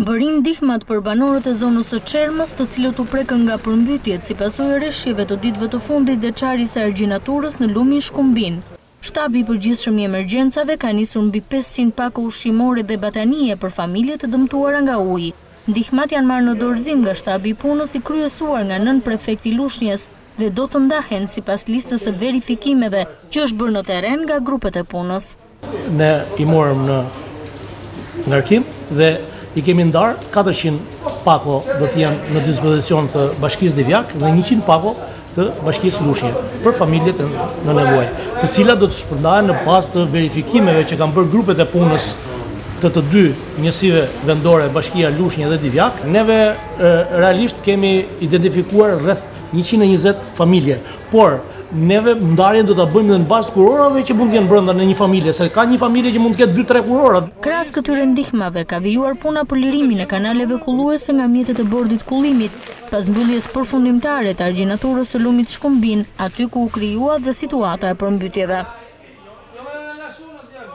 Mbërrijnë ndihmat për banorët e zonës së Çermës, të cilët u prekën nga përmbytjet si pasojë e reshjeve të ditëve të fundit dhe çarjes së argjinaturës në lumin Shkumbin. Shtabi i Përgjithshëm i Emergjencave ka nisur mbi 500 pako ushqimore dhe batanije për familjet e dëmtuara nga uji. Ndihmat janë marrë në dorëzim nga shtabi i punës i kryesuar nga nënprefekti i Lushnjes dhe do të ndahen sipas listës së verifikimeve që është bërë në terren nga grupet e punës. Ne i morëm në ngarkim dhe i kemi ndarë 400 pako do të jenë në dispozicion të Bashkisë Divjakë dhe 100 pako të Bashkisë Lushnje për familjet në nevojë, të cilat do të shpërndahen në bazë të verifikimeve që kanë bërë grupet e punës të të dy njësive vendore, Bashkia Lushnje dhe Divjakë. Neve realisht kemi identifikuar rreth 120 familje, Por, neve ndarjen do ta bëjmë dhe në bazë të kurorave që mund të jenë brenda në një familje, se ka një familje që mund të ketë 2-3 kurora. Krahas këtyre ndihmave, ka vijuar puna për lirimin e kanaleve kulluese nga mjetet e bordit të kullimit, pas mbylljes përfundimtare të argjinaturës së lumit Shkumbin, aty ku u krijua dhe situata e përmbytjeve.